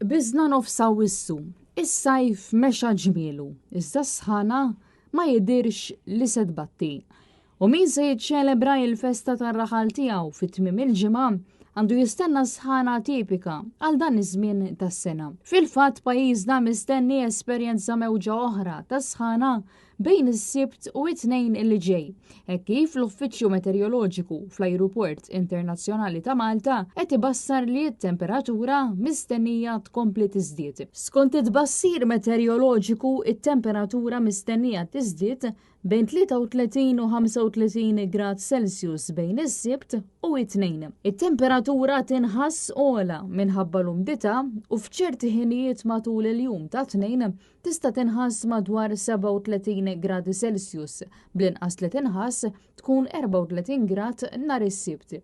Qbiżna nofs Awwissu, is-sajf mexa ġmielu, iżda s-sħana ma jidhirx li se tbatti. U min se jiċċelebra il-festa tar-raħal tiegħu fi tmiem il-ġimgħa għandu jistenna sħana tipika għal dan iż-żmien tas-sena. Fil-fatt pajjiżna mistenni esperjenza mewġa oħra ta' sħana bejn is-Sibt u t-Tnejn li ġej, hekk kif l-Uffiċċju Meteoroloġiku fl-Ajruport Internazzjonali ta' Malta qed ibassar li t-temperatura mistennija tkompli tiżdied. Skont it-tbassir meteoroloġiku, it-temperatura mistennija tiżdied bejn 33 u 35 grad Celsius bejn is-Sibt u t-Tnejn. It-temperatura tinħass ogħla minħabba l-umdità u f'ċerti ħinijiet matul il-jum tat-Tnejn tista' tinħass madwar 37 gradi Celsius, bl-inqas li tinħass tkun 34 grad nhar is-Sibt.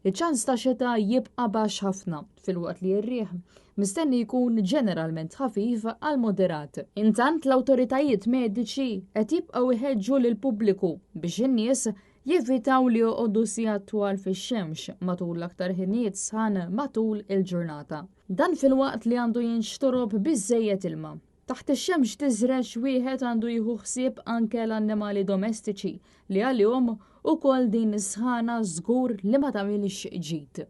Iċ-ċans ta' xita jibqa' baxx ħafna, filwaqt li r-riħ mistenni jkun ġeneralment ħafif għal moderat. Intant l-awtoritajiet mediċi qed jibqgħu jħeġġu lill-pubbliku biex in-nies jevitaw li joqogħdu sigħat twal fix-xemx matul l-aktar ħinijiet sħan matul il-ġurnata. Dan filwaqt li għandu jinxtorob biżżejjed ilma. Taħt ix-xemx tiżreġ wieħed għandu jieħu ħsieb anke l-annimali domestiċi li għalihom ukoll din is-sħana żgur li ma tagħmilx ġid.